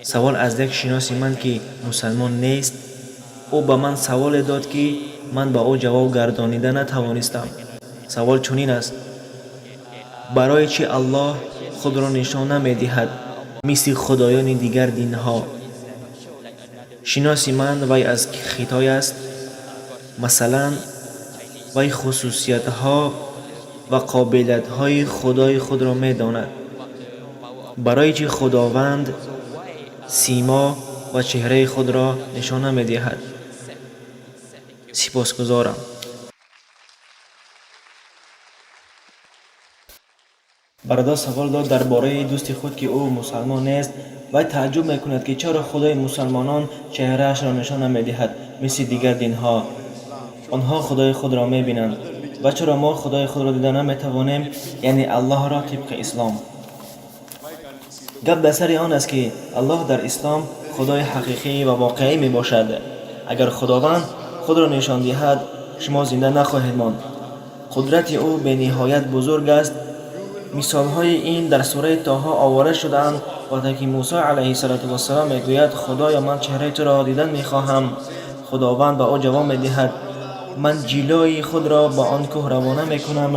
Савол аз як шиноси ман, ки мусалмон нест. Ӯ ба ман саволе дод, ки ман ба ӯ ҷавоб гардонида натавонистам. Савол чунин аст: барои чӣ Аллоҳ худро нишон намедиҳад, мисли худоёни дигар динҳо? Шиноси ман, вай аз Хитой аст. Масалан, вай хусусиятҳо ва қобилиятҳои худои худро медонад. Барои чӣ Худованд симо ва чеҳраи худро нишон намедиҳад? Сипосгузорам. Бародар савол дод дар бораи дӯсти худ, ки ӯ мусалмон нест. Вай тааҷҷуб мекунад, ки чаро худои мусалмонон чеҳраашро нишон намедиҳад, мисли дигар динҳо. Онҳо худои худро мебинанд. Ва чаро мо худои худро дида наметавонем, яъне Аллоҳро тибқи ислом? Гап дар сари он аст, ки Аллоҳ дар ислом худои ҳақиқӣ ва воқеӣ мебошад. Агар Худованд худро нишон диҳад, шумо зинда нахоҳед монд. Қудрати ӯ бениҳоят бузург аст. Мисолҳои ин дар сураи Тоҳо оварда шудаанд. Вақте ки Мусо алайҳиссалоту вассалом мегӯяд: «Худоё, ман чеҳраи туро дидан мехоҳам», Худованд ба ӯ ҷавоб медиҳад: «Ман ҷилои худро ба он кӯҳ равона мекунам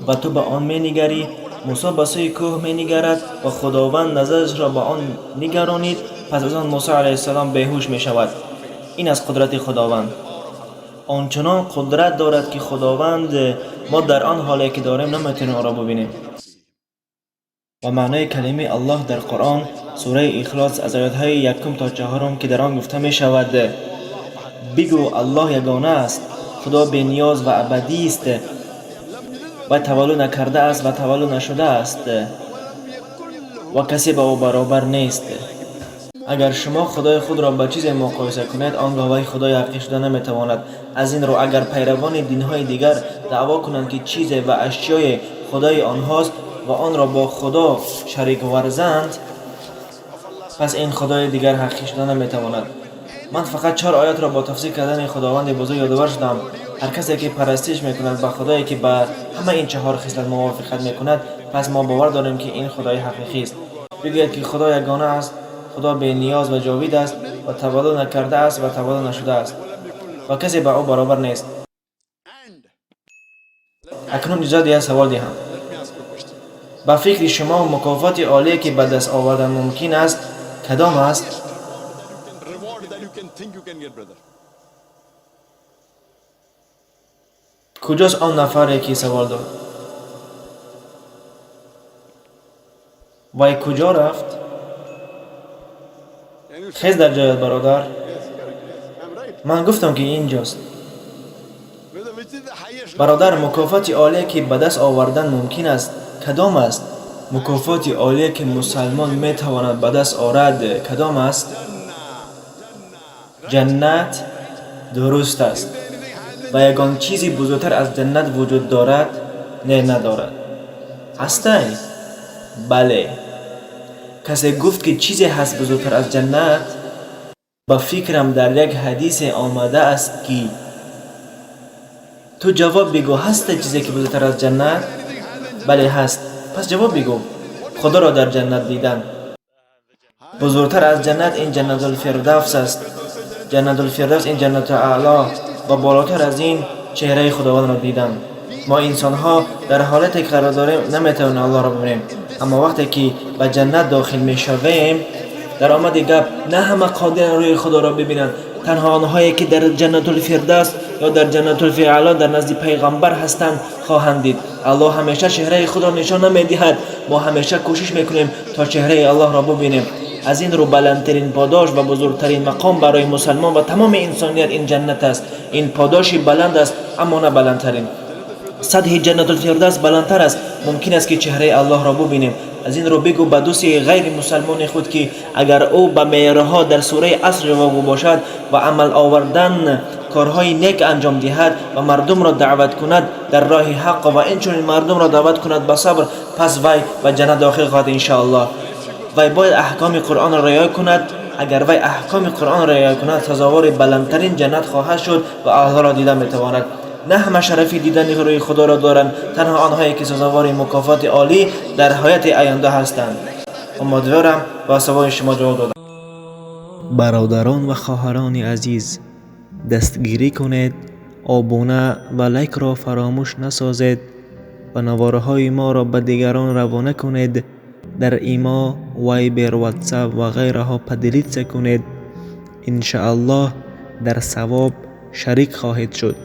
ва ту ба он менигарӣ». Мусо ба сӯи кӯҳ менигарад ва Худованд назарашро ба он нигаронид. Пас аз он Мусо алайҳиссалом беҳуш мешавад. Ин аз қудрати Худованд. Ончунон қудрат дорад, ки Худованд мо дар он ҳоле ки дорем наметавонем ӯро бубинем. Ва маънои калимаи Аллоҳ дар Қуръон, сураи Ихлос, аз оятҳои якум то чаҳорум, ки дар он гуфта мешавад: «Бигӯ, Аллоҳ ягона аст, Худо бениёз ва абадист, вай таваллуд накардааст ва таваллуд нашудааст ва касе ба ӯ баробар нест». Агар шумо худои худро ба чизе муқоиса кунед, он гоҳ вай худои ҳақиқӣ шуда наметавонад. Аз ин рӯ, агар пайравони динҳои дигар даъво кунанд, ки чизе ва ашёе худои онҳост ва онро бо Худо шарик варзанд, пас ин худои дигар ҳақиқӣ шуда наметавонад. Ман фақат чор оятро бо тафсир кардани Худованди бузург ёдовар шудам. Ҳар касе ки парастиш мекунад ба худое, ки ба ҳама ин чаҳор хислат мувофиқат мекунад, пас мо бовар дорем, ки ин худои ҳақиқист. Бигӯяд, ки Худо ягона аст, Худо бениёз ва ҷовид аст ва таваллуд накардааст ва таваллуд нашудааст ва касе ба ӯ баробар нест. Акнун иҷозат диҳед савол диҳам. Ба фикри шумо, мукофоти олие, ки ба даст овардан мумкин аст, кадом аст? Куҷост он нафаре, ки савол дод? Вай куҷо рафт? Хез дар ҷоят, бародар. Ман гуфтам, ки инҷост. Бародар, мукофоти олие, ки ба даст овардан мумкин аст, кадом аст? Мукофоти олие, ки мусалмон метавонад ба даст орад, кадом аст? Ҷаннат дуруст аст. Ва ягон чизи бузургтар аз ҷаннат вуҷуд дорад? Не, надорад. Ҳастай? Бале. Касе гуфт, ки чизе ҳаст бузургтар аз ҷаннат? Ба фикрам, дар як ҳадисе омадааст, ки ту ҷавоб бигӯ: ҳаста чизе, ки бузургтар аз ҷаннат? Бале, ҳаст. Пас ҷавоб бигӯ. Худоро дар ҷаннат дидан. Бузургтар аз ҷаннат ин Ҷаннатулфирдавс аст. Ҷаннатулфирдавс ин Ҷаннату Аъло ва болотар аз ин чеҳраи Худовандро дидан. Мо инсонҳо дар ҳолате ки қарор дорем, наметавонем Аллоҳро бибинем, аммо вақте ки ба ҷаннат дохил мешавем, дар омади гап, на ҳама қодиранд рӯи Худоро бибинанд. Танҳо онҳое, ки дар Ҷаннатулфирдавс ё дар Ҷаннатулфиаъло дар назди пайғамбар ҳастанд, хоҳанд дид. Аллоҳ ҳамеша чеҳраи худро нишон намедиҳад. Мо ҳамеша кӯшиш мекунем, то чеҳраи Аллоҳро бубинем. Аз ин рӯ, баландтарин подош ва бузургтарин мақом барои мусалмон ва тамоми инсоният ин ҷаннат аст. Ин подоши баланд аст, аммо на баландтарин. Сатҳи Ҷаннатулфирдавс баландтар аст. Мумкин аст, ки чеҳраи Аллоҳро бубинем. Аз ин рӯ, бигӯ ба дӯсти ғайримусалмони худ, ки агар ӯ ба меъёрҳо дар сураи Аср ҷавобгӯ бошад ва амал овардан корҳои нек анҷом диҳад ва мардумро даъват кунад дар роҳи ҳақ ва инчунин мардумро даъват кунад ба сабр, пас вай ба ҷаннат дохил хоҳад, иншоаллоҳ. Вай бояд аҳкоми Қуръонро риоя кунад. Агар вай аҳкоми Қуръонро риоя кунад, сазовори баландтарин ҷаннат хоҳад шуд ва Аллоҳро дида метавонад. На ҳама шарафи дидани рӯи Худоро доранд, танҳо онҳое, ки сазовори мукофоти олӣ дар ҳаёти оянда ҳастанд. Умедворам ба саволи шумо ҷавоб додам. Бародарон ва хоҳарони азиз, дастгирӣ кунед, обуна ва лайкро фаромӯш насозед ва наворҳои моро ба дигарон равона кунед. Дар имо, вайбер, ватсап ва ғайраҳо поделиться кунед. Иншааллоҳ дар савоб шарик хоҳед шуд.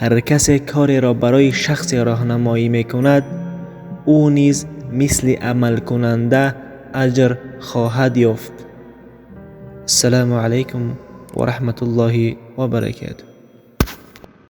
Ҳар касе кореро барои шахсе роҳнамоӣ мекунад, ӯ низ мисли амалкунанда аҷр хоҳад ёфт. Ассалому алайкум ва раҳматуллоҳи ва баракатуҳ.